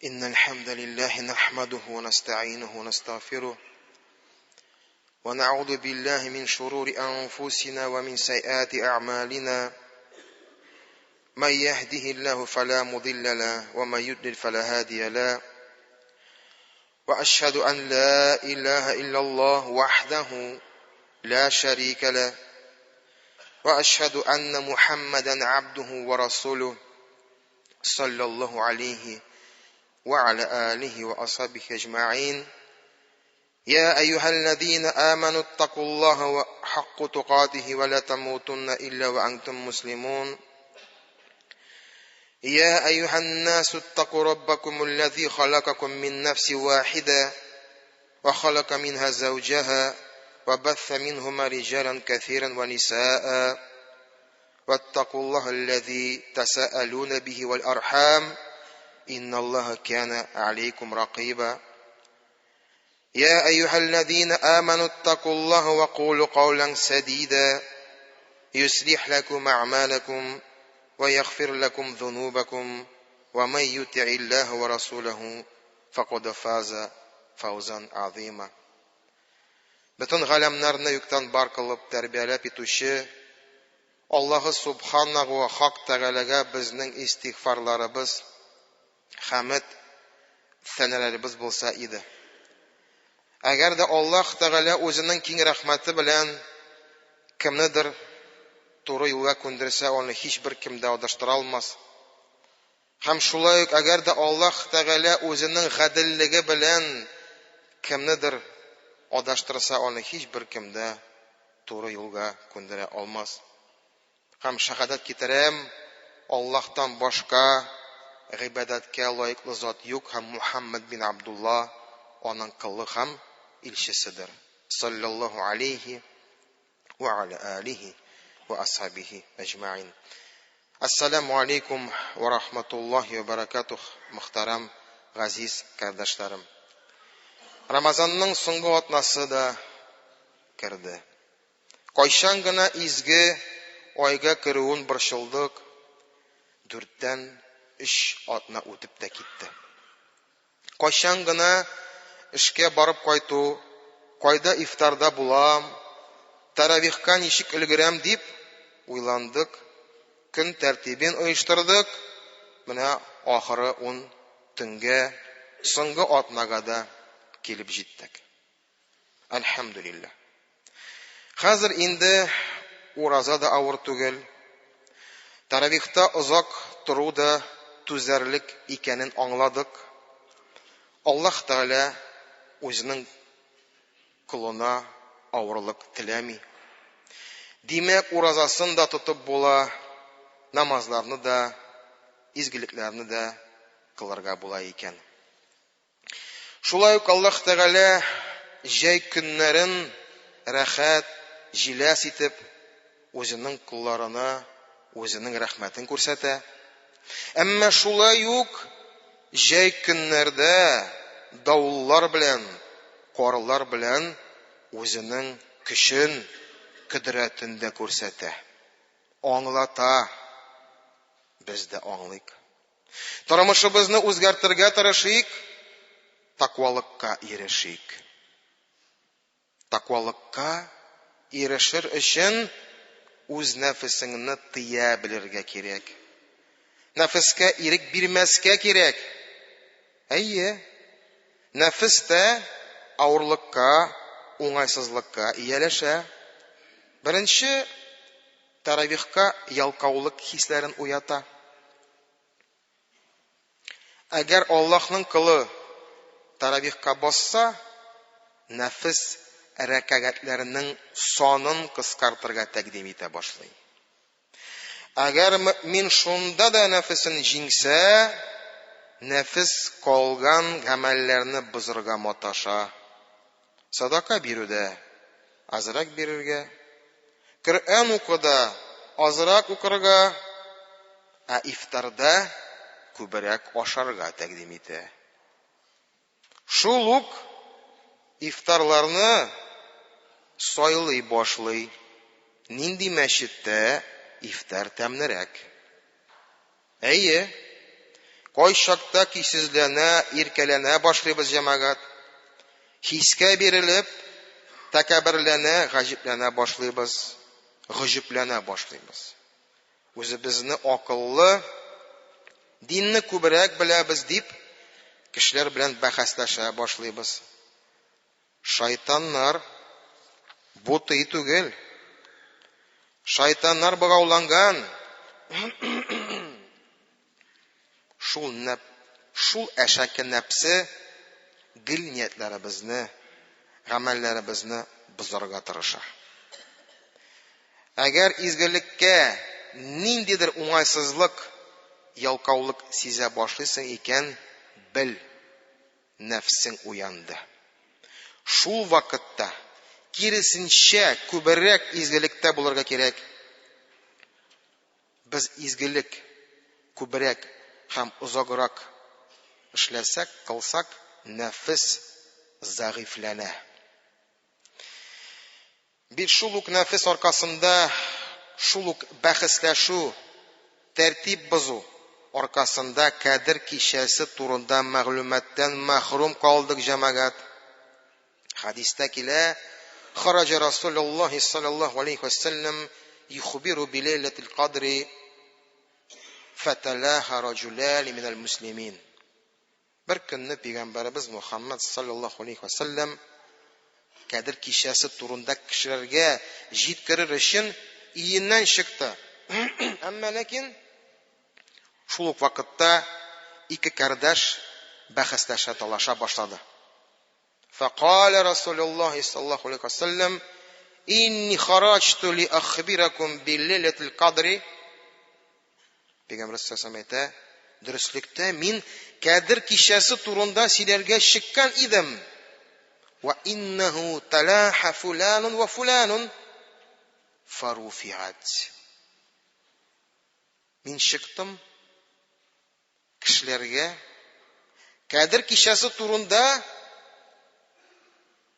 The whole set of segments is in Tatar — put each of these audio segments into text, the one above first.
إن الحمد لله نحمده ونستعينه ونستغفره ونعوذ بالله من شرور أنفسنا ومن سيئات أعمالنا من يهده الله فلا مضل له ومن يضلل فلا هادي له وأشهد أن لا إله إلا الله وحده لا شريك له وأشهد أن محمدا عبده ورسوله صلى الله عليه وعلى آله وأصحابه أجمعين يا أيها الذين آمنوا اتقوا الله حق تقاته ولا تموتن إلا وأنتم مسلمون يا أيها الناس اتقوا ربكم الذي خلقكم من نفس واحدة وخلق منها زوجها وبث منهما رجالا كثيرا ونساء واتقوا الله الذي تساءلون به والأرحام إن الله كان عليكم رقيبا يا أيها الذين آمنوا اتقوا الله وقولوا قولا سديدا يصلح لكم أعمالكم ويغفر لكم ذنوبكم ومن يطع الله ورسوله فقد فاز فوزا عظيما Бөтен галәмнәрне юктан бар кылып тәрбияләп итүче Аллаһы Субханаху ва Хак Тәгаләгә безнең истигъфарларыбыз, хәмед, сәнәләребез булса иде. Әгәр дә Аллаһ Тәгалә үзенең киң рәхмәте белән кемнедер туры юлга күндерсә, аны һичбер кем дә адаштыра алмас. Һәм шулай ук әгәр дә Аллаһ Тәгалә үзенең гаделлеге белән кемнедер адаштырса, аны һичбер кем дә туры юлга күндерә алмас. Һәм шәһадәт китерәм, Аллаһтан башка гыйбадәткә лаеклы зат юк һәм Мухаммад бин Абдулла аның колы һәм илчеседер. Саллаллаһу алейхи ва аля алихи ва асхабихи әҗмәин. Ассаламу алейкум ва рахматуллахи ва баракатух, мөхтәрәм газиз кардәшләрем. Рамазанның соңгы атнасы да керде. Кайчан гына изге айга керүен борчылдык, дүрттән өч атна үтеп тә китте. Кайчан гына эшкә барып кайту, кайда ифтарда булам, таравихка ничек өлгерәм дип уйландык, көн тәртибен оештырдык, менә ахыры ун төнгә, соңгы атнага да килеп җиттек. Әлхәмдүлилләһ. Хәзер инде ураза да авыр түгел. Таравихта озак тору да түзәрлек икәнен аңладык. Аллаһ Тәгалә үзенең колына авырлык теләми. Димәк, уразасын да тотып була, намазларны да, изгелекләрне дә кылырга була икән. Шулай ук Аллаһ Тәгалә җәй көннәрен рәхәт, җиләс итеп, үзенең колларына үзенең рәхмәтен күрсәтә. Әмма шулай ук җәй көннәрдә давыллар белән, карлар белән үзенең көчен, кодрәтен дә күрсәтә. Аңлата. Без дә аңлыйк. Тормышыбызны үзгәртергә тырышыйк, таквалыкка ирешик. Таквалыкка ирешер өчен үз нәфесеңне тыя белергә кирәк. Нәфескә ирек бирмәскә кирәк. Әйе, нәфес тә авырлыкка, уңайсызлыкка ияләшә. Беренче таравихка ялкаулык хисләрен уята. Әгәр Аллаһның колы таравихка басса, нәфес рәкәгатьләренең санын кыскартырга тәкъдим итә башлый. Әгәр мөэмин шунда да нәфесен җиңсә, нәфес калган гамәлләрне бозырга маташа. Садака бирүдә азрак бирергә, Коръән укуда азрак укырга, ә ифтарда күбрәк ашарга тәкъдим итә. Шул ук ифтарларны сайлый башлый, нинди мәчеттә ифтар тәмлерәк. Әйе, Кайчакта көйсезләнә, иркәләнә башлыйбыз, җәмәгать. Хискә бирелеп, тәкәбберләнә, гаҗәпләнә башлыйбыз, гаҗәпләнә башлыйбыз. Үзебезне акыллы, динне күбрәк беләбез дип, кешеләр белән бәхәсләшә башлыйбыз. Шайтаннар бутый түгел. Шайтаннар богауланган. Шул нәп, шул әшәке нәпсе гел ниятләребезне, гамәлләребезне бозарга тырыша. Әгәр изгелеккә ниндидер уңайсызлык, ялкаулык сизә башлыйсың икән, бел, нәфсең уянды. Шул вакытта, киресенчә, күбрәк изгелектә булырга кирәк. Без изгелек күбрәк һәм озаграк эшләсәк, кылсак, нәфес зәгыйфьләнә. Бит шул ук нәфес аркасында, шул ук бәхәсләшү, тәртип бозу аркасында Кадер кичәсе турында мәгълүматтан мәхрүм калдык, җәмәгать. Хәдистә килә, Хараҗа Расулуллаһи саллаллаһу алейхи ва сәлләм юхбиру би ләйләтил кадри фаталаха раҗулани минәл муслимин. Бер көнне пәйгамбәребез Мухаммад саллаллаһу алейхи ва сәлләм Кадер кичәсе турында кешеләргә җиткерер өчен өеннән чыкты. Әмма ләкин шул ук вакытта ике кардәш бәхәсләшә, талаша башлады. Фәкалә Расулуллаһи саллаллаһу алейхи ва сәлләм, Инни хараҗту ли ахбиракум билләйләтил кадри. Пәйгамбер саллаллаһу әйтә, дөреслектә мин Кадер кичәсе турында сөйләргә чыккан идем. Ва иннаху талаха фуланун ва фуланун фаруфиат. Мин чыктым кешеләргә Кадер кичәсе турында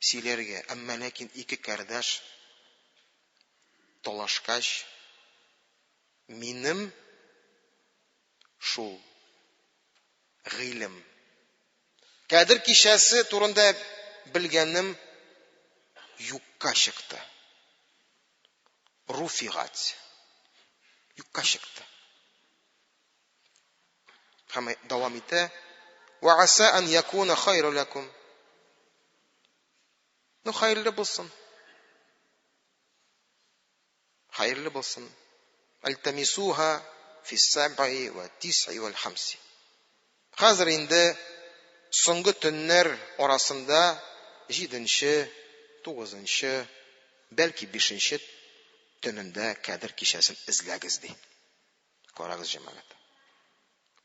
сөйләргә, әмма ләкин ике кардәш талашкач, минем шул гыйлем Кадер кичәсе турында белгәнем юкка чыкты. Руфигать. Юкка чыкты. Һәм дәвам итә. Ва аса ан якуна хайру лакум. Ну, хәерле булсын. Хәерле булсын. Альтамисуха фи саб'i ва тис'i вал хамси. Хәзер инде соңгы төннәр арасында җиденче, тугызынчы, бәлки бишенче төнендә Кадер кичәсен эзләгез, ди. Карагыз, җәмәгать.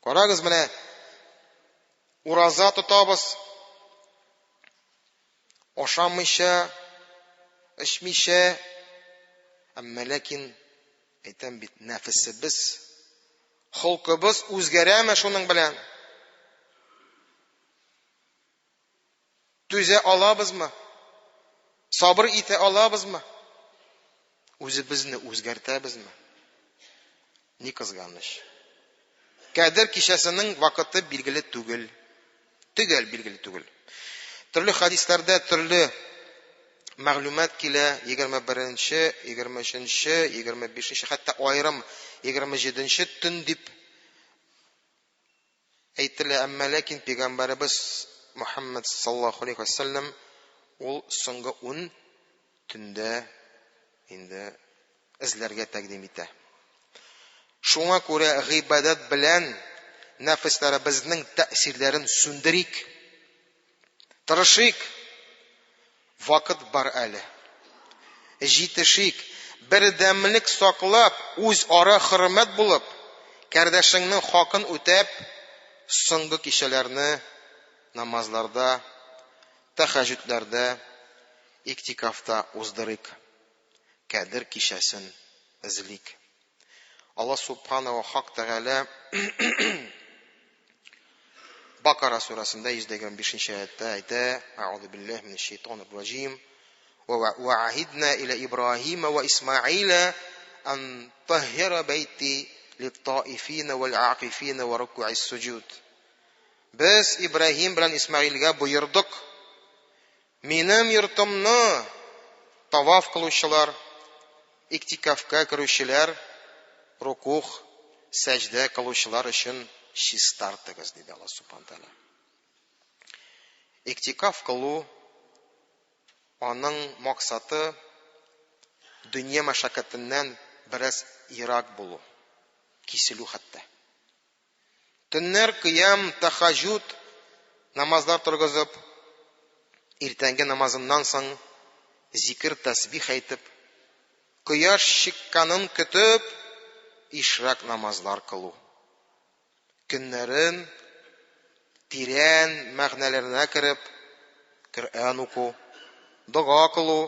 Карагыз, менә ураза тотабыз. Ашамыйча, эчмичә, әмма ләкин әйтәм бит, нәфесебез, холкыбыз үзгәрәме шуның белән? Түзә алабызмы? Сабыр итә алабызмы? Үзебезне үзгәртәбезме? Ни кызганыч. Кадер кичәсенең вакыты билгеле түгел. Төгәл билгеле түгел. Төрле хадисләрдә төрле мәгълүмат килә, 21-нче, 23-нче, 25-нче, хәтта аерым 27-нче төн дип әйтелә, әмма ләкин пәйгамбәребез Мухаммад саллаллаху алейхи ва сәлләм ул соңгы 10 төндә инде эзләргә тәкъдим итә. Шуңа күрә гыйбадәт белән нәфесләребезнең тәэсирләрен сүндерик. Тырышыйк. Вакыт бар әле. Җитешик, бердәмлек саклап, үзара хөрмәт булып, кардәшеңнең хакын үтәп, соңгы кичәләрне намазларда, тәхәҗүдләрдә, иктикафта уздырыйк. Кадер кичәсен эзлик. Алла Субхана ва Хак Тәгалә Бакара сүрәсендә 125 аятта әйтә: Аузу биллаһи минәш шайтанир раҗим. Ва ахидна иля Ибраһима ва Исмаила ан таххира бәйти лит-таифина вал-акифина ва руку'ис суҗуд. Без Ибраһим белән Исмәгыйльгә боердык, Минем йортымны таваф кылучылар, иктикафка керүчеләр, рукух, сәҗдә кылучылар өчен чистартыгыз, диде Аллаһ Субхану Тәгалә. Иктикаф кылу аның максаты дөнья мәшәкатеннән бераз ерак булу, киселү хәтта. Төннәр кыям, тәхаҗүд намазлар торгызып, иртәнге намазыннан соң зикер, тәсбих әйтеп, кояш чыкканын көтеп, ишрак намазлар кылу. Көннәрен тирән мәгънәләренә кереп, Коръән уку, дога кылу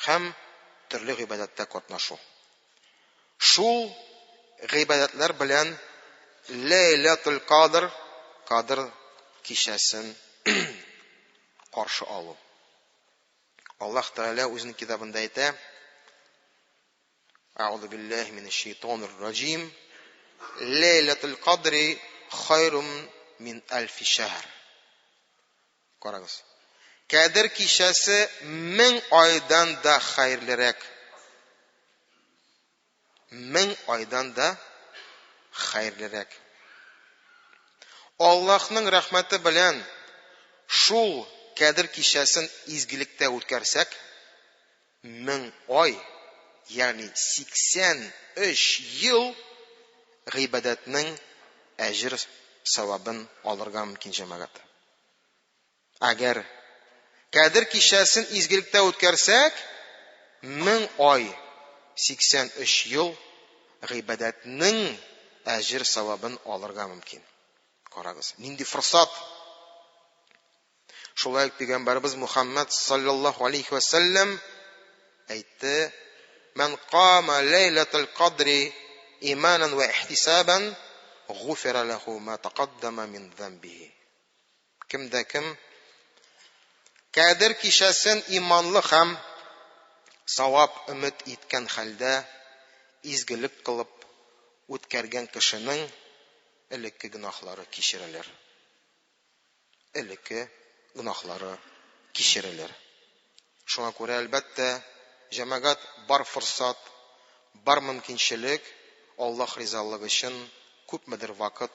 һәм төрле гыйбадәттә катнашу. Шул гыйбадәтләр белән Ләйләтул Кадр, Кадр кичәсен каршы алу. Аллаһ Тәгалә үзенең китабында әйтә: Әгъузу биллаһи минәш шайтанир раҗим. Ләйләтул Кадри хайрум мин әлфи шәһр. Карагыз. Кадер кичәсе 1000 айдан да хәерлерәк. 1000 айдан да хәерлерәк. Аллаһның рәхмәте белән шул Кадер кичәсен изгелектә үткәрсәк, 1000 ай, ягъни 83 ел гыйбадәтнең әҗер савабын алырга мөмкин, җәмәгать. Әгәр Кадер кичәсен изгелектә үткәрсәк, 1000 ай, 83 ел гыйбадәтнең әҗер савабын алырга мөмкин. Карагыз, нинди форсат! Шулай ук пәйгамбәребез Мухаммад саллаллаһу алейхи ва сәлләм әйтте: "Ман кама ләйләтул кадри иманан ва ихтисабан, гуфира лаху ма тaqaddama мин замбихи." Кем дә кем Кадер кичәсен иманлы һәм савап өмет иткән хәлдә изгелек кылып үткәргән кешенең элекке гөнаһлары кичерелер. Элекке гөнаһлары кичерелер. Шуңа күрә, әлбәттә, җәмәгать, бар форсат, бар мөмкинчелек Аллаһ ризалыгы өчен күпмедер вакыт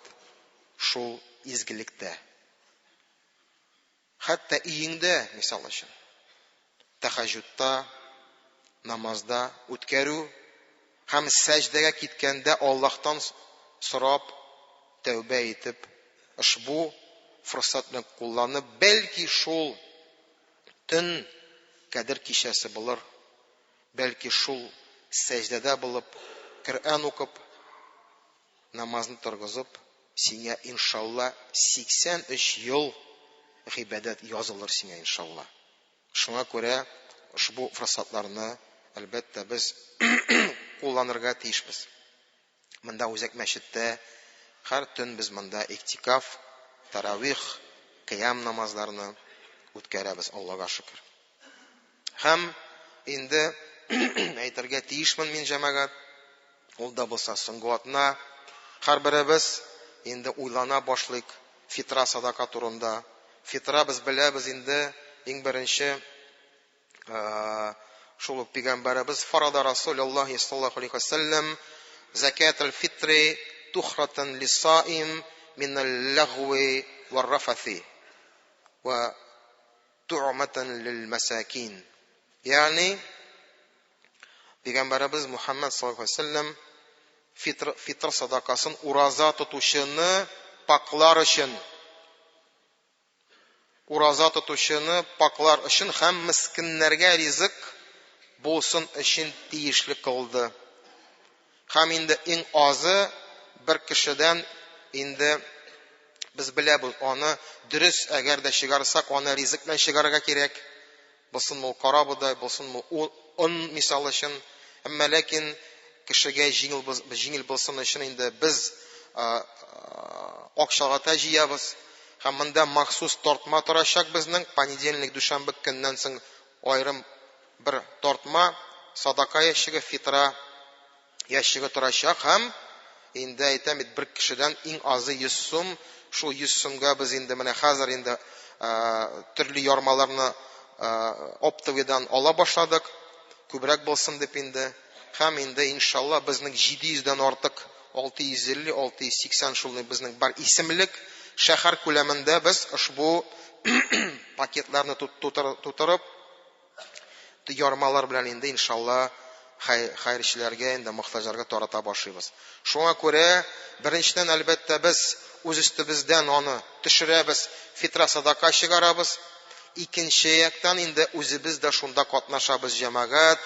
шул изгелектә. Хәтта өеңдә, мисал өчен, тәхәҗҗүдта, намазда үткәрү һәм сәҗдәгә киткәндә Аллаһтан сорап, тәүбә итеп, ошбу форсатны кулланып, бәлки шул төн Кадер кичәсе булыр, бәлки шул сәҗдәдә булып, Коръән укып, намазны торгызып, сиңа иншалла 83 ел гыйбадәт язылыр сиңа иншалла. Шуңа күрә ошбу форсатларны, әлбәттә, без кулланырга тиешбез. Монда үзәк мәчеттә һәр төн без монда иктикаф, таравих, кыям намазларны үткәрәбез, Аллага шөкер. Һәм инде әйтергә тиешмен мин, җәмәгать, ул да булса соңгы атна, һәрберебез инде уйлана башлыйк фитра садака турында. Фитра без беләбез инде, иң беренче шул ук пәйгамбәребез фарада Расулуллаһи саллаллаһу алейхи ва саллям закатул фитри тухратан лисаим минал лагви вар-рафаси ва ту'матан лил масакин. Ягъни пәйгамбәребез Мухаммад саллаллаһу алейхи ва саллям фитр, фитр садакасын ураза тотучыны паклар өчен, ураза тотучыны паклар өчен һәм мескеннәргә ризык булсын өчен тиешле кылды. Һәм инде иң азы бер кешедән инде без беләбез аны дөрес, әгәр дә чыгарсак, аны ризык белән чыгарырга кирәк. Булсын ул карабодай, булсын ул он мисал өчен. Әмма ләкин кешегә җиңел, җиңел булсын өчен инде без акчалата җыябыз. Һәм монда махсус тартма торачак безнең. Понедельник, дүшәмбе көннән соң аерым бер тартма, садака ящигы, фитра ящигы торачак һәм Инде әйтәм бит, бер кешедән иң азы 100 сум. Шул 100 сумга без инде менә хәзер инде төрле ярмаларны оптовыйдан ала башладык. Күбрәк булсын дип инде. Һәм инде иншалла безнең 700дән артык, 650, 680 шулай безнең бар исемлек. Шәһәр күләмендә без ошбу пакетларны тутырып, ярмалар белән инде иншалла хәерчеләргә, инде мохтаҗларга тарата башлыйбыз. Шуңа күрә беренчедән, әлбәттә, без үз өстебездән аны төшерәбез, фитра садака чыгарабыз. Икенче яктан инде үзебез дә шунда катнашабыз, җәмәгать.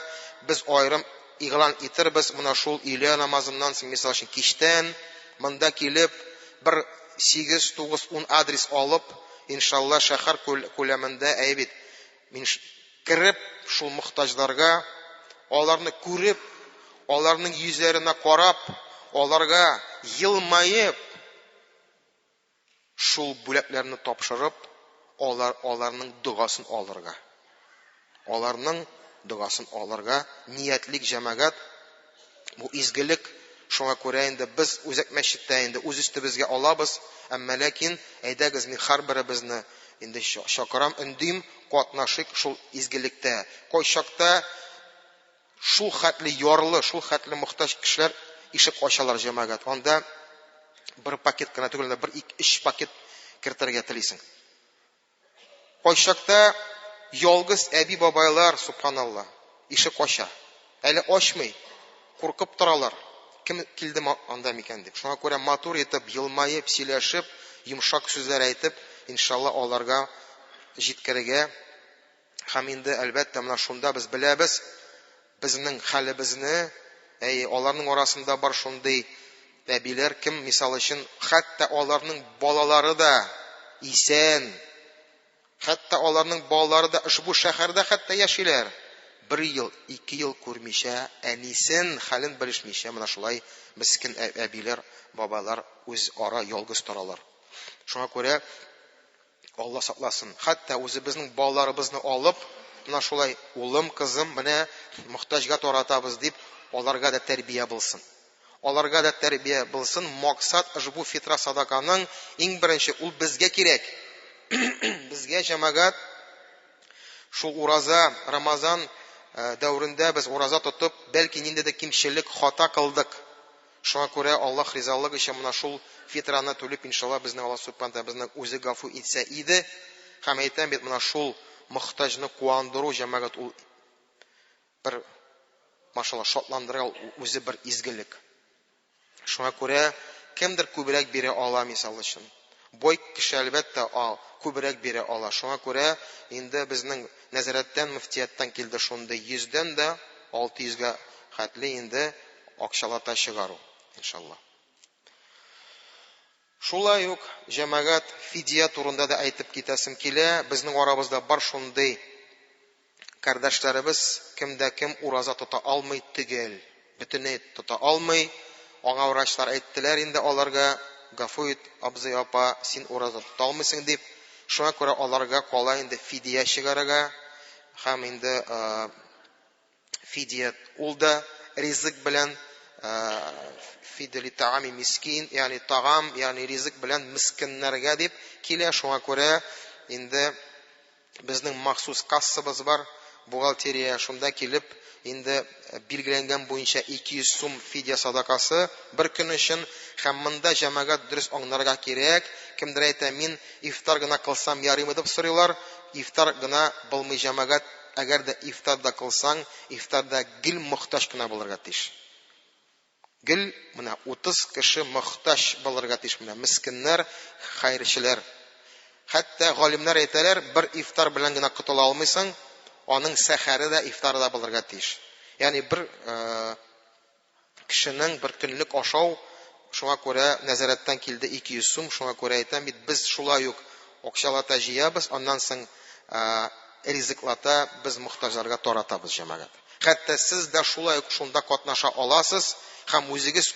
Без аерым игълан итербез, менә шул өйлә намазыннан соң, мисал өчен, кичтән монда килеп, бер 8, 9, 10 адрес алып, иншалла, шәһәр күләмендә әй бит, мин кереп шул мохтаҗларга, аларны күреп, аларның йөзләренә карап, аларга елмаеп, шул бүләкләрне тапшырып, аларның догасын алырга. Аларның догасын алырга ниятлик, җәмәгать. Бу изгелек, шуңа күрә инде без үзәк мәчеттә инде үз өстебезгә алабыз, әмма ләкин әйдәгез, мин һәрберебезне инде чакырам, өндим, катнашыйк шул изгелектә. Кайчакта шул хәтле ярлы, шул хәтле мохтаҗ кешеләр ишек ачалар, җәмәгать. Анда бер пакет кына түгел, бер, ике, өч пакет кертергә телисең. Кайчакта ялгыз әби бабайлар, субханалла, ишек ача. Әле ачмый, куркып торалар. Кем килде анда микән дип. Шуңа күрә матур итеп, елмаеп, сөйләшеп, йомшак сүзләр әйтеп, иншалла, аларга җиткерергә. Һәм инде, әлбәттә, менә шунда без беләбез безнең хәлебезне. Әй, аларның арасында бар шундый әбиләр, кем, мисал өчен, хәтта аларның балалары да исән, хәтта аларның балалары да ошбу шәһәрдә хәтта яшиләр. Бер ел, 2 ел күрмичә, әнисен, хәлен белешмичә, менә шулай мескен әбиләр, бабайлар үз ара ялгыз торалар. Шуңа күрә, Алла сакласын, хәтта үзебезнең балаларыбызны алып, менә шулай, улым, кызым, менә мохтаҗга таратабыз дип, аларга да тәрбия булсын. Аларга да тәрбия булсын. Максат ошбу фитра садаканың иң беренче ул безгә кирәк. Безгә, җәмәгать, шул ураза, Рамазан дәверендә без ураза тотып, бәлки ниндидер кимчелек, хата кылдык. Шуңа күрә Аллаһ ризалыгы өчен менә шул фитраны түләп, иншалла, безне Аллаһ субхана безне үзе гафу итсә иде. Һәм әйтәм бит, менә шул мохтаҗны куандыру, җәмәгать, ул бер, машалла, шатландыра, үзе бер изгелек. Шуңа күрә кемдер күбрәк бирә ала, мисал өчен. Бай кеше, әлбәттә, күбрәк бирә ала. Шуңа күрә инде безнең нәзарәттән, мөфтияттән килде шундый 100дән дә 600гә хәтле инде акчалата чыгару, иншалла. Шулай ук, җәмәгать, фидия турында да әйтеп китәсем килә. Безнең арабызда бар шундый кардәшләребез, кемдә кем ураза тота алмый төгәл, бөтенләй тота алмый. Аңа врачлар әйттеләр инде аларга: гафу ит, абзый, апа, син ураза тота алмыйсың дип. Шуңа күрә аларга кала инде фидия чыгарырга. Һәм инде фидия ул да ризык белән, фидия таами мискин, ягъни тагам, ягъни ризык белән мискиннәргә дип килә. Шуңа күрә инде безнең махсус кассабыз бар, бухгалтерия, шунда килеп инде билгеләнгән буенча 200 сум фидия садакасы бер көн өчен. Һәм монда, җәмәгать, дөрес аңларга кирәк. Кемдер әйтә, мин ифтар гына кылсам ярыймы дип сорыйлар. Ифтар гына булмый, җәмәгать. Әгәр дә ифтар да кылсаң, ифтарда гел мохтаҗ кына булырга тиеш. Гел менә 30 кеше мохтаҗ булырга тиеш, менә мискиннәр, хәерчеләр. Хәтта галимнәр әйтәләр, бер ифтар белән генә котыла алмыйсың, аның сәхәре дә, ифтары да булырга тиеш. Ягъни бер кешенең бер көнлек ашау. Шуңа күрә нәзарәттән килде 200 сум. Шуңа күрә әйтәм бит, без шулай ук акчалата җыябыз, аннан соң ризыклата без мохтаҗларга таратабыз, җәмәгать. Хәтта сез дә шулай ук шунда катнаша аласыз һәм үзегез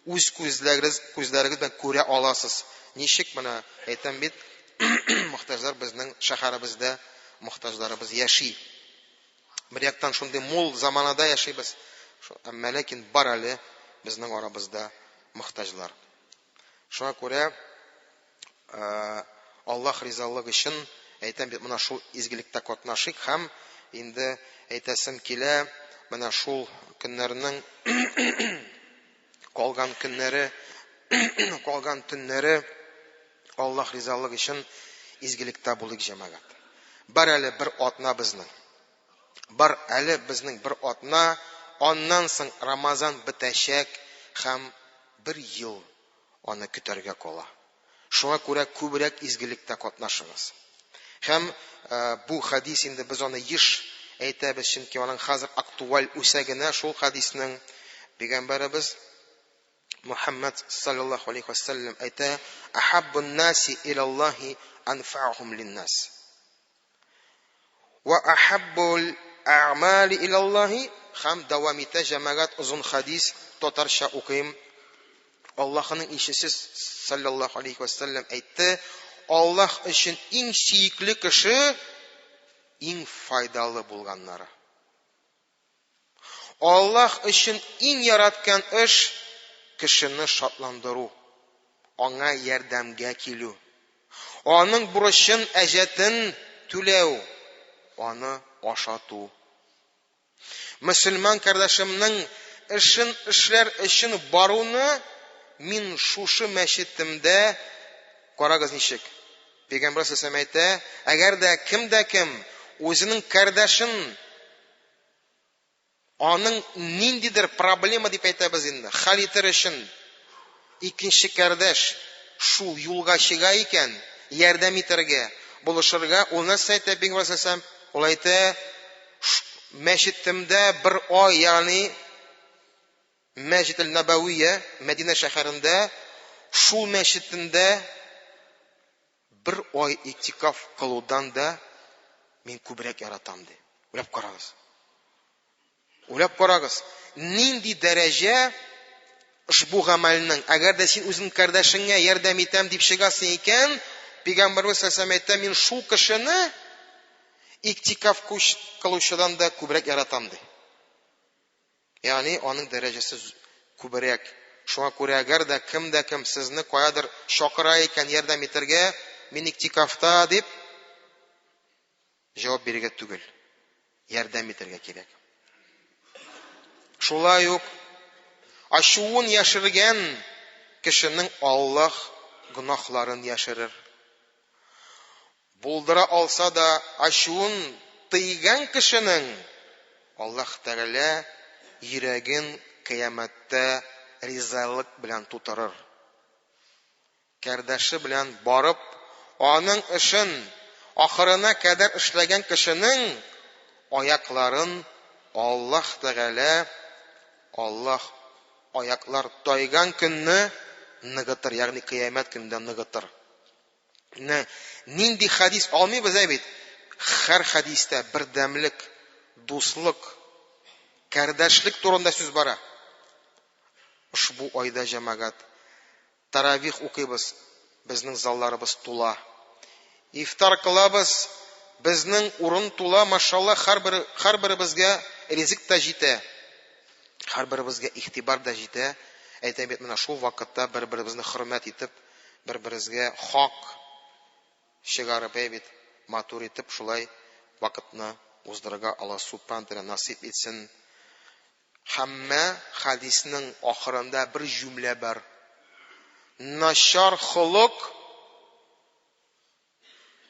үз күзләрегез белән күрә аласыз. Ничек менә әйтәм бит, мохтаҗлар безнең шәһәребездә мохтаҗларыбыз яши. Бер яктан шундый мул заманада яшибез, әмма ләкин бар әле безнең арабызда. мохтаҗлар. Шуңа күрә Аллаһ ризалыгы өчен әйтәм бит, менә шул изгелектә катнашыйк һәм инде әйтәсем килә, менә шул көннәрнең калган көннәре, калган төннәре Аллаһ ризалыгы өчен изгелектә булыйк, җәмәгать. Бар әле бер атна безнең. Бар әле безнең бер атна, аннан соң Рамазан бетәчәк һәм бер ел аны көтәргә кала. Шуңа күрә күбрәк изгелектә катнашыгыз. Һәм бу хәдис инде без аны еш әйтәбез, чөнки аның хәзер актуаль үсәгенә шул хәдиснең пәйгамбәребез Мухаммад саллаллаху алейхи ва саллям әйтә: "Ахаббун наси илаллахи анфаухум линнас. Ва ахаббул а'мали илаллахи" һәм дәвам итә җәмәгать озын хәдис, татарча укыйм. Аллаһының илчесе саллаллаху алейхи ва саллям әйтте: Аллаһ өчен иң сөекле кеше иң файдалы булганнары. Аллаһ өчен иң яраткан эш кешене шатландыру, аңа ярдәмгә килү, аның бурычын, әҗәтен түләү, аны ашату. Мөселман кардәшемнең эшен эшләр өчен баруны мин шушы мәчетемдә карагыз ничек. Пәйгамбәр саллаллаху әйтә, әгәр дә кем дә кем үзенең кардәшен аның ниндидер проблема дип әйтәбез инде, хәл итер өчен икенче кардәш шул юлга чыга икән, ярдәм итәргә, булышырга, ул нәрсә әйтә Пәйгамбәр саллаллаху? Ул әйтә, мәчетемдә бер ай, ягъни Мәчет әл-Набавия, Мәдинә шәһәрендә, шул мәчетендә бер ай иктикаф кылудан да мин күбрәк яратам, ди. Уйлап карагыз. Уйлап карагыз, нинди дәрәҗә ошбу гамәлнең. Әгәр дә син үзең кардәшеңә ярдәм итәм дип чыгасың икән, Пәйгамбәрбез саллаллаху алейһи әйтә, мин шул кешене иктикаф кылучыдан да күбрәк яратам, ди. Ягъни аның дәрәҗәсе күбрәк. Шуңа күрә әгәр дә кем дә кем сезне каядыр чакыра икән ярдәм итәргә, мин иктикафта дип җавап бирергә түгел, ярдәм итәргә кирәк. Шулай ук ачуын яшергән кешенең Аллаһ гөнаһларын яшерер. Булдыра алса да ачуын тыйган кешенең Аллаһ Тәгалә йөрәген кыямәттә ризалык белән тутырыр. Кардәше белән барып, аның эшен ахырына кадәр эшләгән кешенең аякларын Аллаһ Тәгалә Аллаһ аяклар тайган көнне ныгытыр, ягъни кыямәт көнендә ныгытыр. Менә нинди хәдис алмыйбыз ә бит. Һәр хәдистә бердәмлек, дуслык, кардәшлек турында сүз бара. Ошбу айда җәмәгать таравих укыйбыз, безнең залларыбыз тула. Ифтар кылабыз, безнең урын тула, машалла, һәрбер һәрберебезгә ризык та җитә. Һәрберебезгә игътибар да җитә. Әйтәм бит, менә шул вакытта бер-беребезне хөрмәт итеп, бер-березгә хак чыгарып, әй бит, матур итеп шулай вакытны уздырырга Алла Субхана Тәгалә насыйп итсен. Һәммә хәдиснең ахырында бер җөмлә бар. Начар холык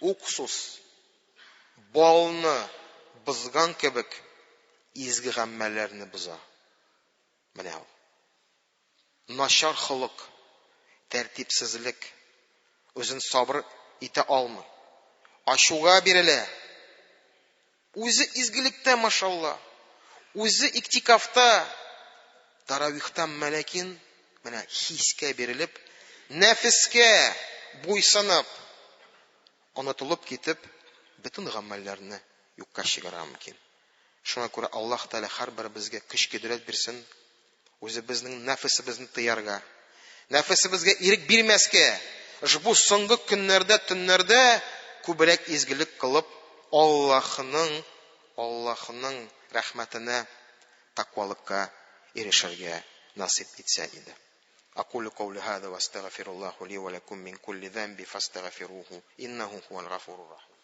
уксус балны бозган кебек изге гамәлләрне боза. Менә ул. Начар холык, тәртипсезлек, үзен сабыр итә алмый, ачуга бирелә. Үзе изгелектә, машалла, үзе иктикафта, таравихта, мәләкин менә хискә бирелеп, нәфескә буйсынып, онытылып китеп, бөтен гамәлләрне юкка чыгарырга мөмкин. Шуңа күрә Аллаһ Тәгалә һәрберебезгә көч-кодрәт бирсен, үзебезнең нәфесебезне тыярга, нәфесебезгә ирек бирмәскә, ошбу соңгы көннәрдә, төннәрдә күбрәк изгелек кылып, Аллаһның, Аллаһның рәхмәтенә, тәкъвалыкка ирешергә насыйп итсә иде. أقول قولي هذا واستغفر الله لي ولكم من كل ذنب فاستغفروه إنه هو الغفور الرحيم.